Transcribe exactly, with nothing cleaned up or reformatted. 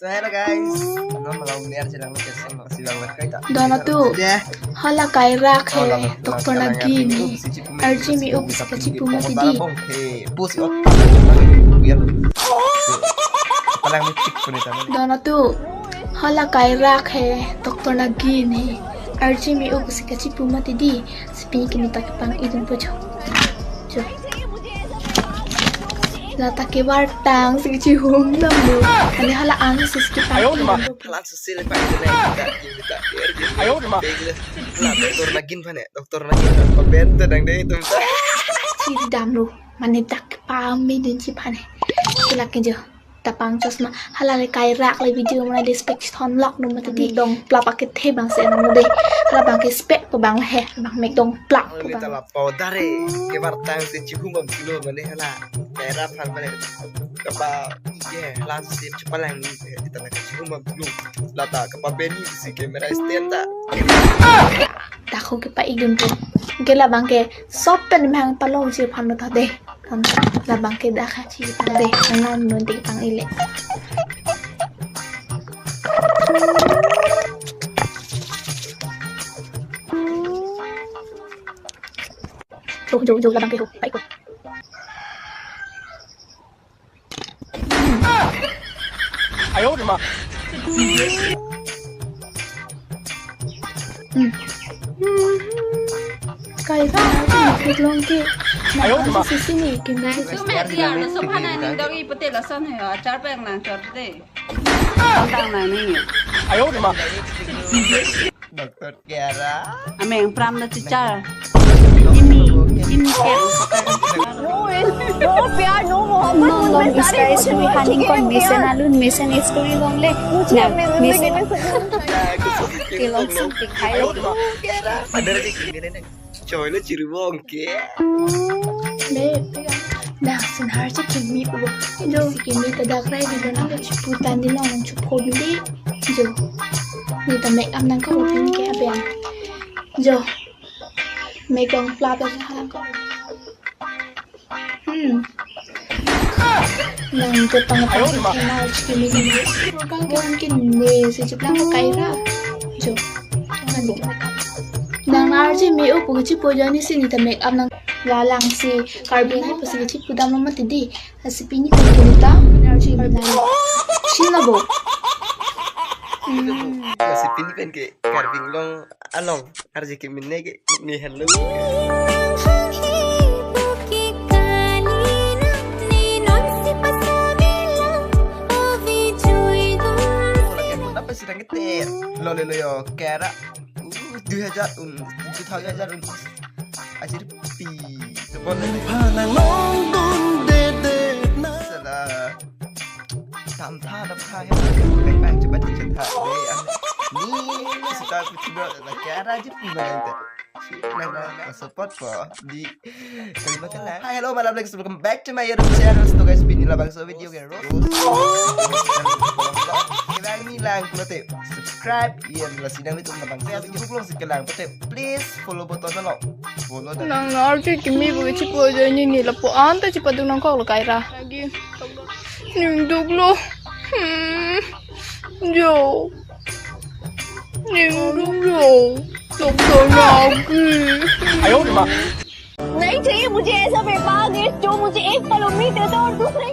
So hello guys. Non malam ni arje lang kesem si bang kai ta. Dono tu. Ya. Hala kairak he, Hala, hala, doctor hala, nagin hala, he. Si chipu Arje me-uk si kachipu mati di. Bong he, bus ot. Biar. Palang mi chik pun itu. Dono tu. Hala kairak he, doctor nagin he. Arje me-uk si kachipu mati di. Si pini kini ta kepang-ik dunpo jo. Jo. Lata kevartang si kachihum damlo. Ani hala ang si kepang-ik dunpo. Hala susil pa itu na kita kita. Ayo, ma. Nah, doktor nagin pa ne, doktor nagin pa ben tu dang dei tum ta. Chiri damlo, mane dak pami din chi pa ne. Silak ke jo. Tapang chosma, hala le kairak le video mana de spek thon lok no mati di dong plap akethe bang se no de. Hala bang ke spek po bang he, bang mek dong plap po Hala bang. Tala powder e, kevartang si chihum bang kilo mane hala. Kairak hal mane. Kapa ye, hala si chupalang ni he, kita na chihum bang kilo. Lata kapa beni si camera stand ta. Dakho kepa-ik dunpo. Ke labang ke sopen bang palong si phan ta de. Kan labang ke dak kachi ta de. Ngan nun tik pang-ik le. Jo, jo, jo, labang ke ho. Pa-ik ho. Ayo, ma. Hmm. Kairak, kairak long ke. Ayo, ma. Nang sisi ni, kini. Nang sume dia, nang suphana ning dagi pete lason he, achar peng lang chor pete. Tang nang ni. Ayo, ma. Doktor Kiara. Ameng pram na chichar. Jimmy, Jimmy Kiara. No, no, प्यार, no मोहब्बत, उनमें सारे emotion हो चुके हैं, प्यार। Mesen alun, mesen story long le. मुझे अपनी जिंदगी में सुकून Kelong sing tik hai. Kiara. Ada lagi gini nih. Choi lo chiribong ke. Be, pega. Dak si arje kimi pu. Jo, si kimi ta dak rai di lo nang chipu tan di lo nang chipu di. Jo. Ni ta make up nang ko pin ke aben. Jo. Make up plap aja halang ko. Hmm. Nang ke pang pang ke na chiki mi ni. Program ke nang ke ne si chiplang ko kaira. Jo. Nang arje me-uk pu chipu ajoine si ni ta make up nang lalang si Karbi Anglong pu si chipu dam lo mati di. Lasi pini pen ke ni ta arje me-uk. Chin lo bo. Hmm. Lasi pini pen ke Karbi Anglong along arje kemine ke ni hello. Kenapa sedang ngeter? Lo lo lo yo, kera. Uh, dua hajar un, dua hajar un. Ajir pi. Phanang long dun de de na. Salah. Tam tha, tam tha, ya. Bang, bang, cepat, cepat. Ni, ni, sita aku tidur, lah, kera aja pun nanti. Nah, nah, nah, support po di Kalimantan lah. Hi, hello, malam lagi, welcome back to my YouTube channel. So, guys, pini labangso video ke, Rose. Kebang ni lang, pulote subscribe, iya, lasi nang itu labangso video belum sih kelang, pulote please follow button lo. Follow dan nang arje kimi pu chipu ajoine ni lapu anta chipadun nang kok lo kaira. Lagi. Ning duk lo. Hmm. Jo. Ning duk lo. Doktor lagi. आयो रे माँ। नहीं चाहिए मुझे ऐसा बेबाक इश्क जो मुझे एक पल उम्मीद देता और दूसरे